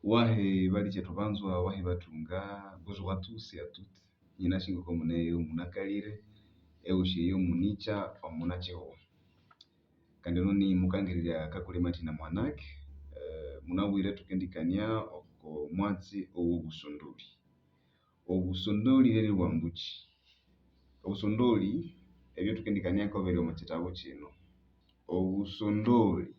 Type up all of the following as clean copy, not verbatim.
Wahi balikyetu banzwa, wahi bathunga, bonjour à tous et à toutes. Nyinasi ngoko muneyo munakalire, ewusi eyo munikya omunakihugho. Kandi ono ni mukangirirya Kakule Matina Mwanaki, munabwire thukendikania oko mwatsi owobusondoli. Obusondoli lyeribugha ambukyi? Obusondoli, ebyathukendikaniako biri omo kyitabu kino. Obusondoli,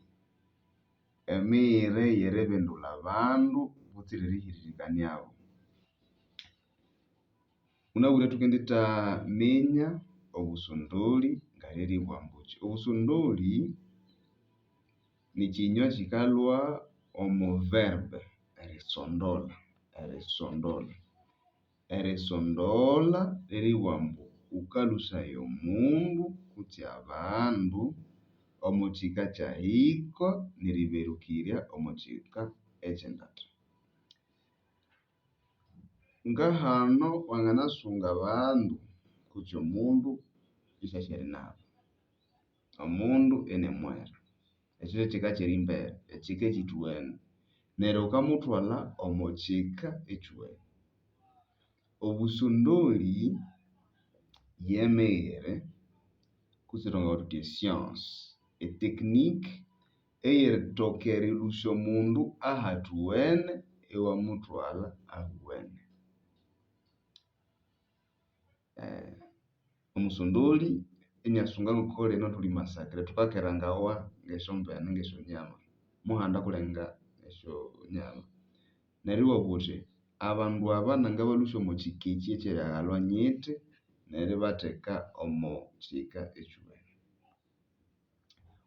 emighere y'eribindulha abandu butsira erihiririkaniabo. Munabwire thukendithaminya obusondoli ngalyeribugha ambukyi. Obusondoli nikyinywa kyikalhwa omo verb erisondola, erisondola. Erisondolha lyeribugha ambu wukalhusaya omundu kutse abandu omo kyika kyahika neriberukirya omo kyika ekyendatha. Ngahano wanganasunga abandu kutse omundu isyasi erinaba, omundu ini mwera, ekyo kyekyika kyerimbere, ekyika ekyithuwene, neryo wukamuthwalha omo kyika ekyuwene. Obusondoli yemighere kutse twangabugha thuthi e science, e technique eyerithoka erilhusya omundu ahathuwene iwamuthwalha ahuwene. Omusondoli inyasunga ngoko lino thuli masakara thukakerangawa ngesyombene ngesyonyama, muhanda kulenga esyonyama. Neryo iwabugha wuthi abandu aba nangabalhusya omo kyika ekyi ekyerighalwa nyithi neribatheka omo kyika ekyuwene.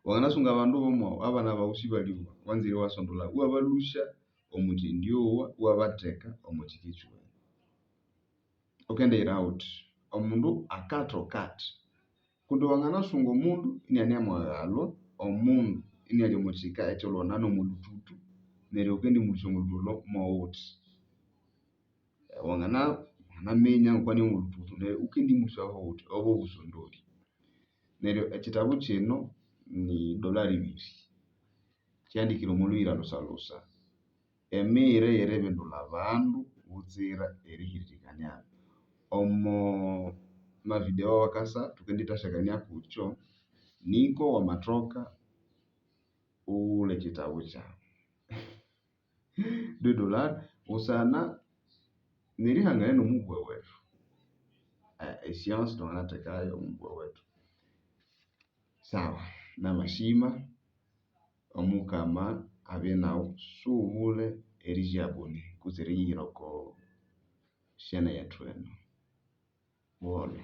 Wanganasunga abandu abana baghu sibalyowa, wanzire iwasondolha iwabalhusya omwithendyowa iwabatheka omo kyika ekyuwene. Wukendiyiraho wuthi omundu akathoka athi? Kundi wanganasunga omundu iniane mwaghalwa, omundu iniali omo kyika ekyilhughana nomwalhuthuthu, neryo wukendimulhusya omwalhuthuthu olho mwawuthi? Wanganaminya ngoko ane omwalhuthuthu neryo wukendimulhusyaho wuthi? Obo bobusondoli. Neryo ekyitabu kino ni dollar ibiri. Kyihandikire omwa lhuyira lhusa-lhusa. Emighere y'eribindulha abandu butsira erihiririkaniabo. Omo ma video awakasa thukendithasyakania kukyo nikwa wamathoka wughule ekyitabu kyaghu. Deux dollars busana nerihangania n'omubuwa wethu. E science thwanganathekayo omo buwa wethu. Sawa, namasima, omukama abye naghu, sighubule eriyiabonner kutse eriyihira oko chaine yethu eno. Buholho.